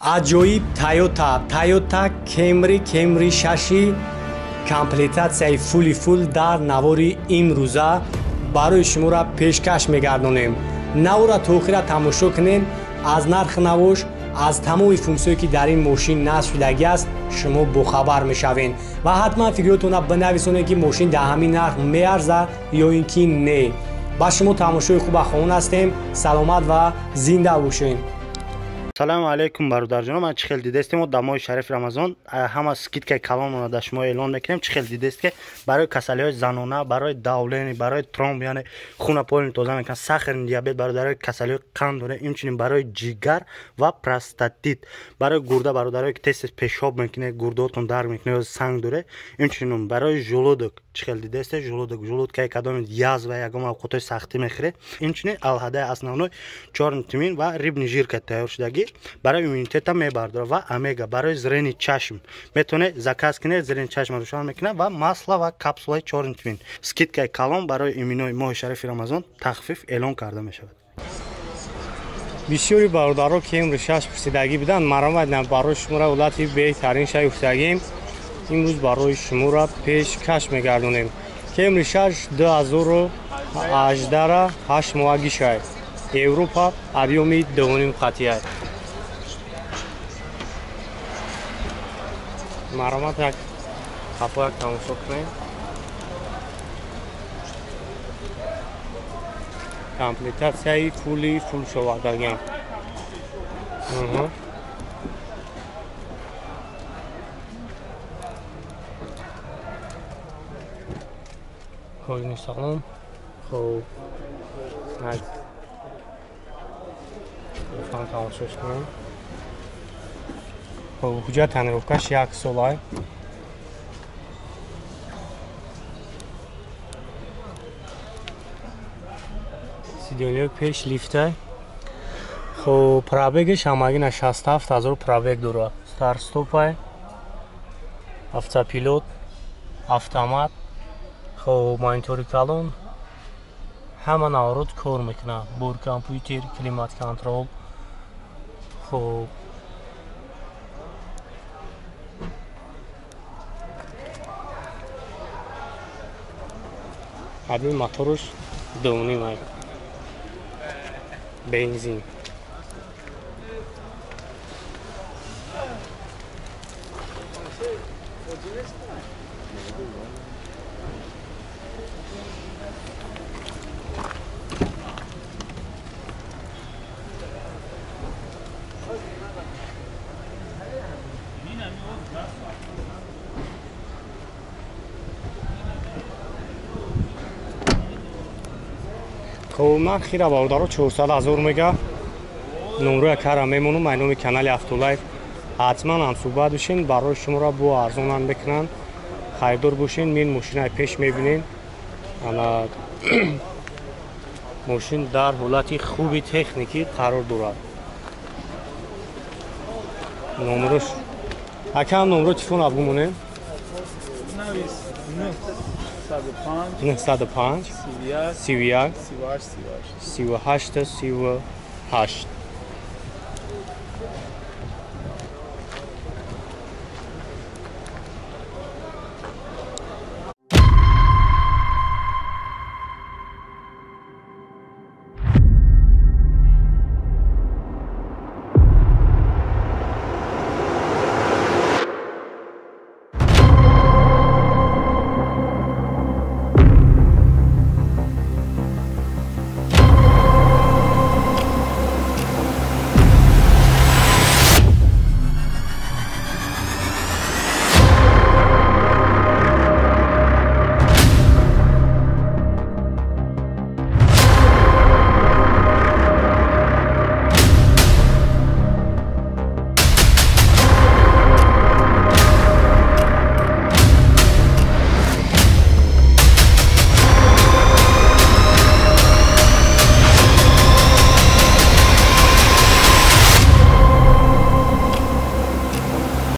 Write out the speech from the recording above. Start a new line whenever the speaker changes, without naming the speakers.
Аҷоиб Toyota, Toyota Camry, Camry 6 комплектатсияи фули фул дар навори имрӯза барои шуморо пешкаш мегардонем. Навора то охира тамошо кунед, аз нархи навош, аз тамоми функсияе ки дар ин мошин насб шудагӣ аст, шумо бохабар мешавед ва ҳатман фикрҳоятонро бинависонед, ки мошин дар ҳамин нарх меарзад ё ин ки не. Ба шумо тамошои хуба хоҳон ҳастем. Саломат ва зинда бошед.
Салому алейкум, бародарҷонон. Ман чӣ хел дидестем, мо дар моҳи шариф Рамазон ҳама скидкаи калонро дар шумо эълон мекунем. Чӣ хел дидест, ки барои касалиҳои занона, барои давление, барои тромб, яъне хуна полный тоза мекунад, сахарный диабет, бародарои касалиҳои қанд дорем, инчунин барои ҷигар ва простатит, барои гурда, бародарое ки тез тез пешоб мекунед, гурдаотон дард мекунед ё санг доре, инчунин барои желудок. Чӣ хел дидесте, желудок, желудкаи кадоми язва, ягон авқотҳои сахтӣ мехӯред. Инчунин алҳадаи основной чёрный тмин ва рыбный жирка тайёр шудагӣ барои иммунитета мебардорад ва омега барои зрение чашм. Метавонед заказ кунед, зрение чашм рӯшан мекунад ва масло ва капсулаи чёрный тмин. Скидкаи калон барои иминои моҳи шарифи Рамазон тахфиф эълон карда мешавад.
Бисёри бародаро Camry 6 пурсидагӣ буданд, маромад барои шуморо ҳолати беҳтарин шай гуфтагим имрӯз барои шуморо пешкаш мегардонем. Camry 6 2018 8 моҳаги шай, Европа, объёми 2.5 қатия. Маромад як қафо як тамошо кунем. Комплектатсияи фули фул шовардагиам. Кожаный салон. Хоб, лутфан тамошош кунем. Хоб, ҳуҷҷат тонировкаш як солай. Сидёниҳои пеш лифтай. Хоб, пробегаш ҳамагина 67 000 пробег дорад. Старт-стопай, автопилот, автомат. Хоб, монитори калон, ҳама наворот кор мекунад, бор компютер, климат контроль. Хоб, объёми мотораш 2.5 ай, бензин. Хоб, нархира бародаро 400 000 мега. Номроя кара мемонам, ай номи канали Автолайф ҳатман ҳамсӯҳбат бошен, барои шуморо бо арзонам мекунанд. Харидор бошен, мин мошинаи пеш мебинен. Ана мошин дар ҳолати хуби техникӣ қарор дорад. Номрош акам, номро телефон бумонем: 905 31 38 38.